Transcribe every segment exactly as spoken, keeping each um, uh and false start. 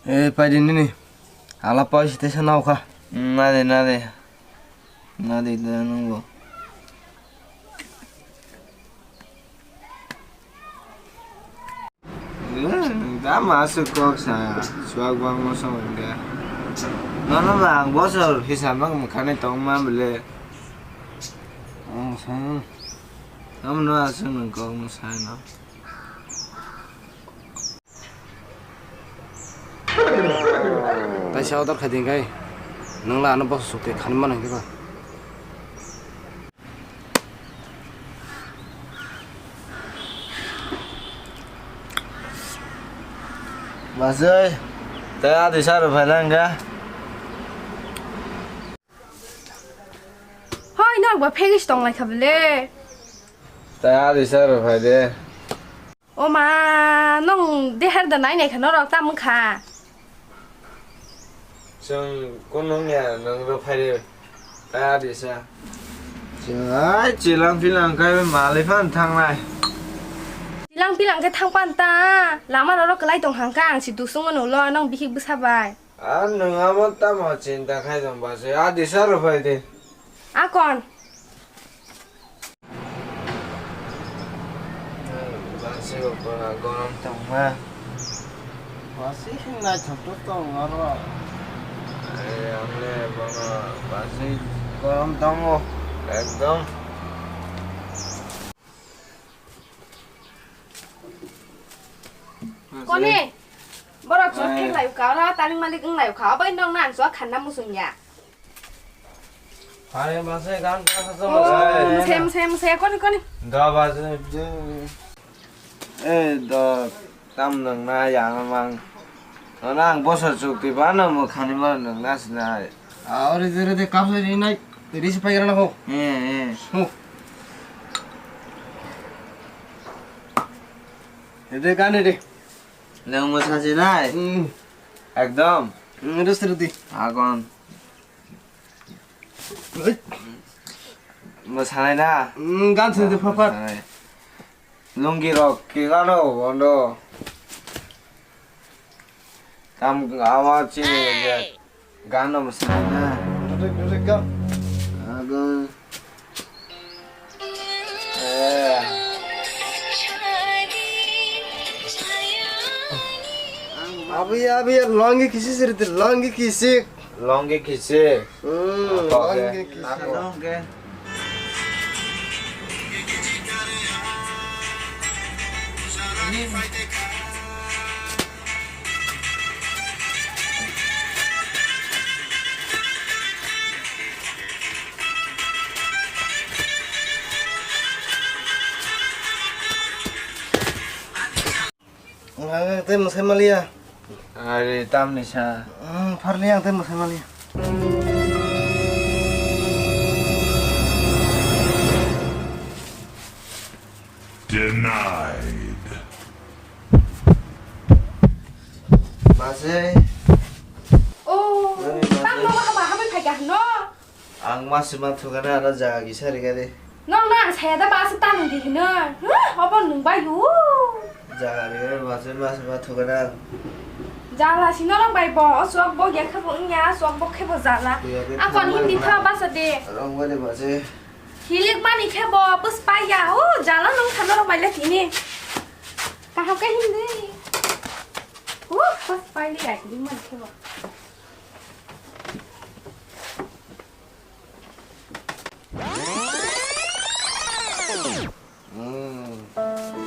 Eh, paidi nini. Ala poi site sa nao kha. Hmm, nade, nade. Nade da nungbo. Da masuk kok sa, suak bang mosong ga. Nono ba ang bosor hisab nang mukha ni tong ma bele. Ang sa. Am no asuk nang kok mo sa no. Taisa order khai di hwnkhe, nwng la ano boso sukti khani mano hwnkhe ba. Masai, tei adi sa rw phaina hwnkhe. Hoi, norok bo phegis tong lai kha bele. Tei adi sa rw phai de. O ma, nwng dehar da nai nai kha norok tamo kha. Chwng kunu wngya nwng rw phai de. Tei adi sa. Chwng ai chilang pilang khai malai phan thangnai. Chilang pilang khe thang pan ta. Lama norok kwlai tong hang kha ang si dusung no lo nwng bihik bwsa bai. A nwng amo tamo chinta khai tong bachai, a disa rw phai de. A kon? Bachai bo pura gorom tongma. Bachai hwnna thok thok tong oro. Ai, ang le bono bachai gorom tongo ekdom. Kone, borok chwng thik lai kha, oro taring malik wng lai kha, obo indok nang chwng khanna muchung ya. Are mase gan ka sa Oh, mase. Mse, mse, mse, kone, kone. Da ba je. Eh, da tam nang na ya mang. Ano ang bosor chukti ba no mo khani ma nang na sinai. Ah, ore jere de kap sai rinai. Ri se pai rana ho. Eh, eh. Ho. Ede kani de. Nang mo sa sinai. Hmm. Ekdom. Hmm, ro sir di. Agon. Oi. Mo sanai na. Hmm, gan se de papa. Sanai. Lungi rok ke gano bondo. Tam awa chini je gano masana. Music, music go. Ago. Eh. Abi, abi, longi kisi siriti, longi kisi. Longi kisi. Hmm, longi kisi. Longi. Ang tei mwsai maliya. Ari tamni sa. Hmm, pharli ang tei mwsai maliya. Denied. Bajai. Oh, Nani bajai? Tamo haba habai phai kahno. Ang masima thugana ano jaga kisa rigari. Nong na saya da basa tanu di hino. Huh, obo nung bai hu. Jaga rigari bajai masima thugana. Jala si norok bai bo, o suak bo ya khe bo wngya, suak bo khe bo jala. Akon hindi tha basa de. Rong bani bajai. Hilik mani khe bo, pus pai ya, o jala nung kha norok bai le tini. Kaham khe hindi. Uh, pus pai li ya, hilik mani khe bo.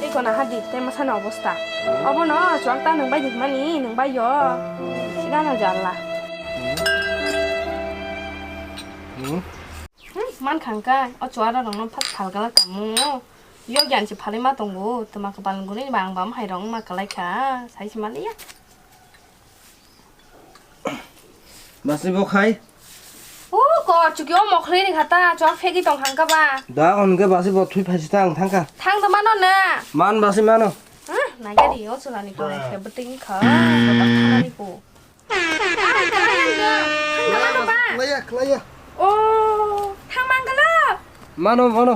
Tei kona hadi, tei masani obosta. Obono chuak ta nwng bai di hwnmani, nwng bai yo. Sida no jalla. Hmm, man khang kai, o chuara rok no phak phal gala kamu. Yo gyan si phalai ma tongo, tuma kapal guni bang bam hai rong ma kalai kha, sai si maliya. Basi bo khai. O ko chuki o mokhri ni khata chok phegi tong hangka ba. Da on ke basi bo thui phaisi ta ang thangka. Thang da mano na. Man basi mano. Ah, nai gari o chulani ko nai khe beting kha. Ba thana ni ko. Thang da mano ba. Khlaiya, khlaiya. O, thang mangala. Mano, mano.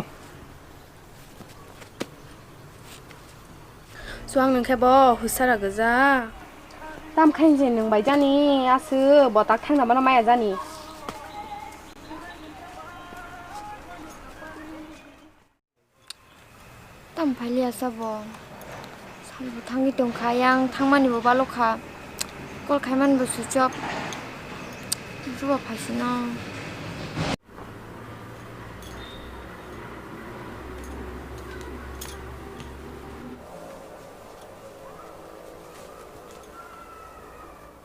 Chuang nung khe bo husara gwja. Tam khain je nwng bai jani, aswk bo tak thangna mano maya jani. Tam phailiya sabo. Salbo thangwi tongkha, yang thangmani bo balokha. Call khaimani bo switch off. Jubo phaisino.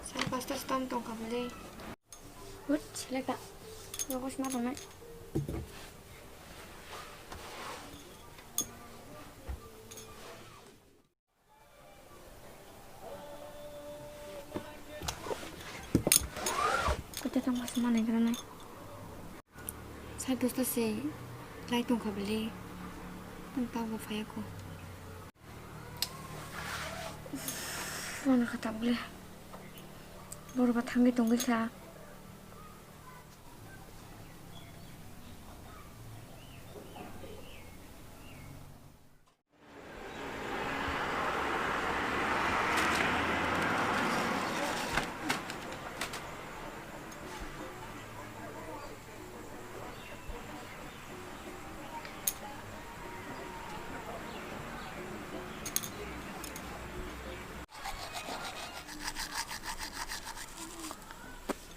Sal pasta stam tongkha bole. Hut, selekta. Rokos ma tongnai. Kota tang mas mana kena nai. Sai dosta se lai tongkha bole. Tang tang bo phaya ko. Mana kata bole. Boro ba thangwi tongwi kha.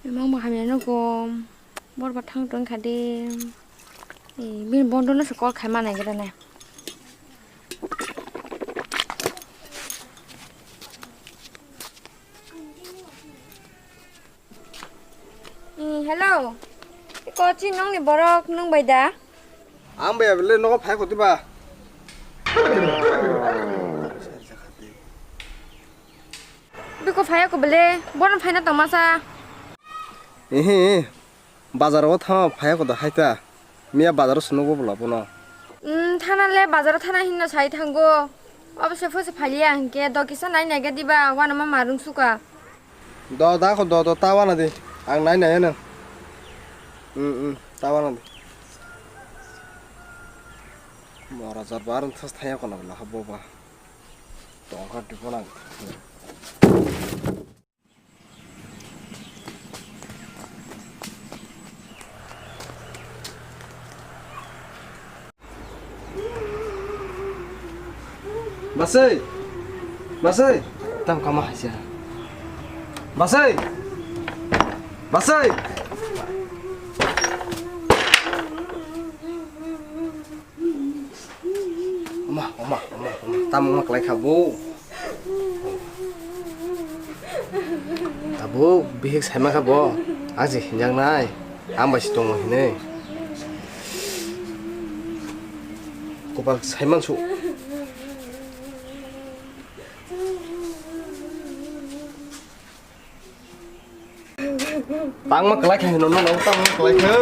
Emang bo hamya no gom. Bor ba thang tong kha de. Eh, bini bondo no se call khai ma nai gra nai. Eh, hello. Iko chi nong ni borok nung bai da? Ang bai abele nogo phai khoti ba. Biko phai ko bele, bono phai na tong masa. Ehe, bazar o thang phai ko da hai ta. Miya bazar o sunu bo bla bono. Um, thana le bazar o thana hinno sai thango. Obo se pho se phai liya hingke do kisa nai nai ga diba, wana ma marung suka. Do, da ko do, do, ta wana di. Ang nai nai ano. Hmm, hmm, ta wana di. Mora jar bar thas thaya kono bla habo ba. Tongkha tipo nang. Basai! Basai! Tam kama haisa. Basai! Basai! Oma, oma, oma, oma. Tam wngma kwlai kha bo. Tabuk bihik saima kha bo. Aji hinjaknai. Ang bai si tongo hinwi. Kopal saiman su. Tangma kwlai kha hino, no, no, tangma kwlai kha.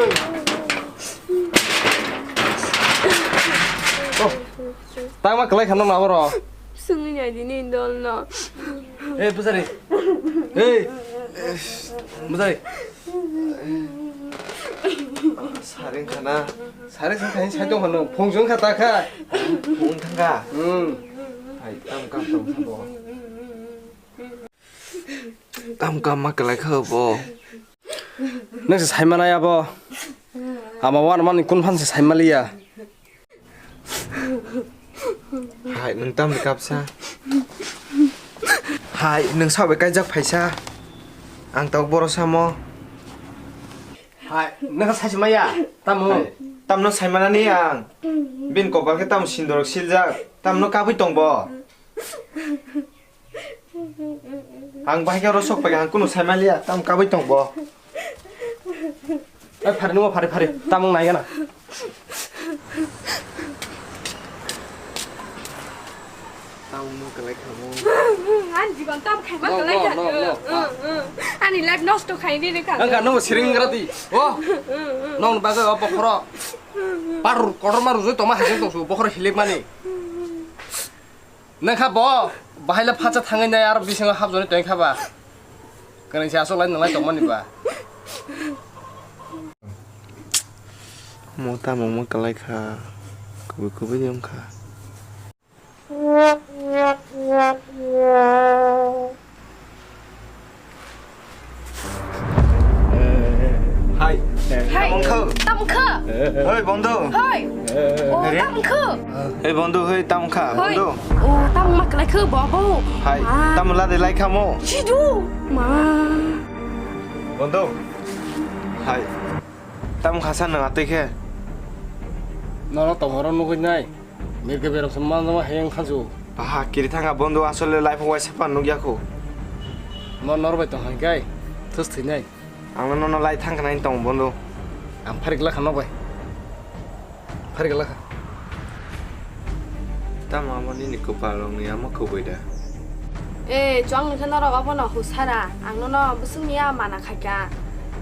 Oh, tangma kwlai kha, no, no, oro. Sungni nai dini dol no. Eh, bujari. Eh, bujari. Saring khana. Saring sa khain sai tong khana. Phung jong kha ta kha. Phung thang kha. Hmm. Hai, tam kam tong kha bo. Kam kam ma kwlai kha bo. Nang se sai mana ya bo. Ama wan mani kun phan se sai maliya. Hai, nung tam ni kapsa. Hai, nung sabai kaijak phaisa. Ang tok boro samo. Hai, nung sai se maya. Tamo. Hai, tam no sai mana ni ang. Bin kopal khe tam sindor siljak. Tam no kabui tong bo. Ang bahai khe oro sok paikha, ang kunu sai manliya, tamo kabui tong bo. Ai, phari nungma, phari, phari, tamo nai gana. Tamo mo kwlai kha mo. Ani jibon tam khaima kwlai kha. Ani life nosto khai ri kha. Ang kha nung siring gra di. Oh. Nung bagwi o bokhoro. Par kotor ma rujui tongma hai tong su bokhoro hilik mani. Nang kha bo, bahai le phacha thangwi nai aro bisingo hapjoni tong kha ba. Kwrwng se aswk lai nang lai tongmani ba. Mo tamo mo kwlai kha, kubui kubui de wng kha. Hoi, bondhu. Hoi. O, Ere? Tamo kho? Hei, bondhu, hei, tamo kha, Hoi. Bondhu? O, tamo ma klai kho, bobo? Hai, Ma. Tamo lade lai khamo? Chidu. Ma. Bondhu. Hai. Tamo kha sa nang atwi khe? Nono tongoro nugwi nai. Mirke berok se manjama heyeng khanju. Baha, kiri thanga bondhu, asole life wai sepan nugya kho. Mo norbai tong hai kai. Thus thinai. Ang no nono lai thang khnai tong bondhu. Ang pharik lakha no bai. Pharik lakha. Tamo amo nini kwpal rok ni amo kwbwi da. Eh, chwng nungkhe norok abono husara, ang nono bwswk miya mana khaikha.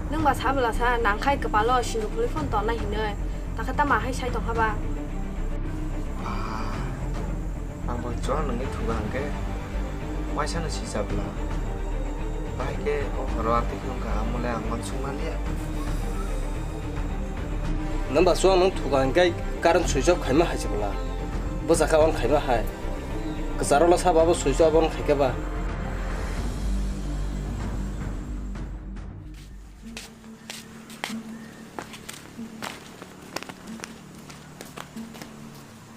Nwng ba sabla sa nangkhai kwpalo sindu phulwi phone tonna hinwi. Takhe tamo hai sai tongkha ba? Ah. Ang bo chwng nungwi thuga hwnkhe waisano sijabla. Bahai khe o horo atwi khe wngkha, amole ang uansuk manliya. Nang ba chwng nung thuga hwnkhe current switch off khaima hai se bwla. Bwsakha on khaima hai. Kwcharo la sabo abo switch off on khaikhe ba.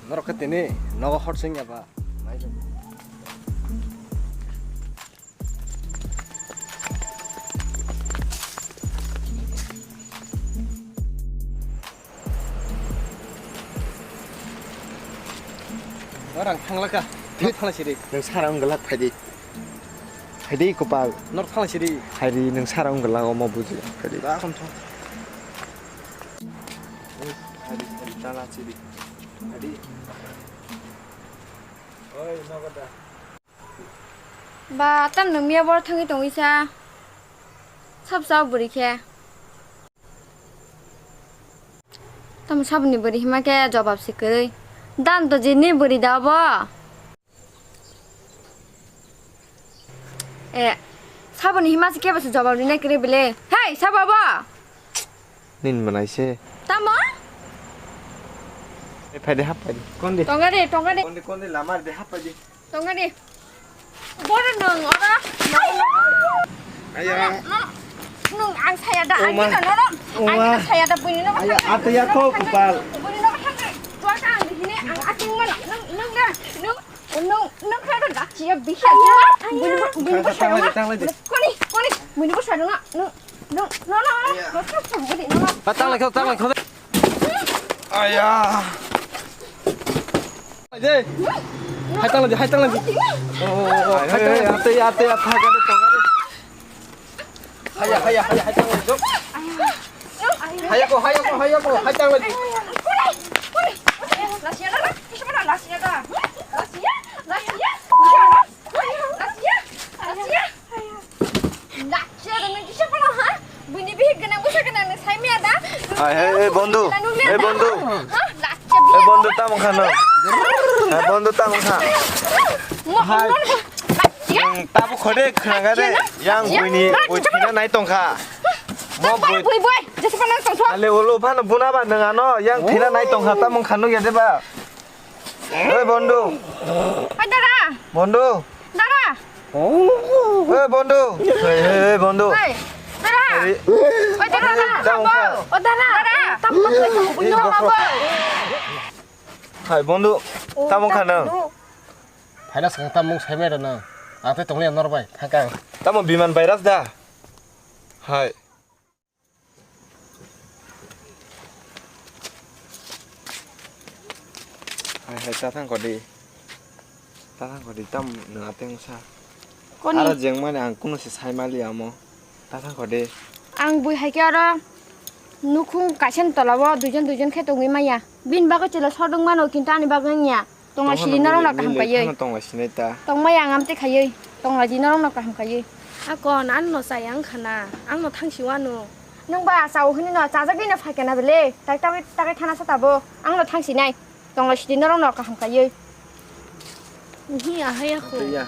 Norok khe tini nogo hot sing ya ba? Norang thanglaka. Norok thangla siri. Nwng sara wng glak phaidi. Phaidi kopal. Norok thangla siri. Phaidi nwng sara wng glak omo buji. Phaidi. Da khon thong. Phaidi, phaidi, tala siri. Phaidi. Oi, nogo da. Ba, tam nung miya bor thangwi tongwi sa. Sab sao bwrwi khe. Tam saboni bwrwi hima khe jobab se kwrwi. Dan to jini bwrwi da bo. Eh, saboni hima se kebo se jobab rina kwrwi bele. Hey, sabo bo. Nin manai se. Tamo? E, phai de, hap phai de. Kondi? Tonga de, tonga de. Kondi, kondi, lamar de, hap phai de. Tonga de. Boro nung ora. Aya. No, no. Nung ang saya da, ang kita nono. Ang kita saya da, bini nono. Aya, ate ya ko, kupal. Bini nono thangkhe. Tua ka ang di sini, ang ating mana. Nung, nung da. Nung. Nung, nung kaya da, chia bisa. Bini, bini. Tang, tang, tang, tang, tang. Koni, koni, bini basa dong, nung, nung, no, no, no, no, no, no, no, no, no. Ah, tang lai kho, tang lai kho. Aya. Aje. Hai tang lai, hai tang lai. Oh, hai tang lai. Ate, ate, ate, hai tang lai. Haya, haya, haya, hai tang lai. Haya ko, haya ko, haya ko, hai tang lai. Lasia da, lasia da, lasia da. Lasia, lasia, lasia. Lasia, lasia. Lasia da nung kisa pano ha? Bini bihik gwnang bwsa gwnang nung sai maya da? Ai, hey, hey, bondhu. Hey, bondhu. Ha? Lasia bihik. Hey, bondhu, tamo kha nung? Hey, bondhu, tamo kha? Mo, hai. Mo, mo, lasia. Nung tabo khode khnaga de. Lasia na? Yang lasia. Bini, boi thina nai tong kha. Mo boi, boi, boi. Jesa pano tong kha. Ale olo phano buna ba nung ano, yang thina nai tong kha, tamo kha nung ya de ba? Hey, bondhu. Oi, dada. Bondhu. Dada. Hey, bondhu. Hey, hey, hey, bondhu. Hey, dada. Hey. Oi, dada, dada. Tamo kha? O, dada. Dada. Tamo kha? Hey, bondhu. Hai, bondhu. O, tamo kha nung? Phaina swkang tamo sai maya da nung. Ang tei tongli norok bai thangkang. Tamo biman virus da? Hai. Hai, hai, ta thang kodi. Ta thang kodi, tam nung ateng sa. Koni? Aro jeng mani ang kuno se sai mali amo. Ta thang kodi. Ang bui hai khe aro nukhung kaisa ni tola o duijon duijon khe tongwi maya. Bini bagwi chwla sodwng mano, kintu ani bagwi wngya. Tongla sidi norok no kaham kaiwi. Tongla sinai ta. Tongmai ang amtwi khaiwi. Tongla di norok no kaham kaiwi. Akon, ano no chaya wngkha na. Ang no thangsi wano. Nwng ba chao hwnwi no chajagwi no phaikha na bele. Tak tak tak thana sa tabo. Ang no thangsi nai. Tongla sidi norok no kaham kaiwi. Hi ahai ako. Tei ya.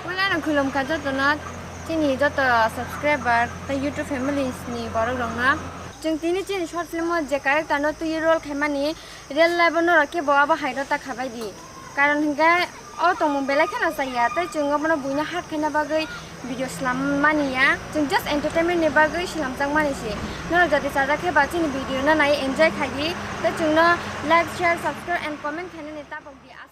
Wala no khulumkha jotono, chini joto subscriber tei YouTube families ni borok rokno. Chwng tini chini short film o je character no twi role khaimani, real life o norok kebo abo hai rota khabai di. Karon hinkhe O tongmung belai kheno chaya, tei chwng obono buino hak khaina bagwi video swlam mani ya. Chwng just entertainment ni bagwi swnamjak mani se. Norok jodi chajak khe ba chini video no nai enjoy khai di. Tei chwngno like, share, subscribe and comment khainani tabok di.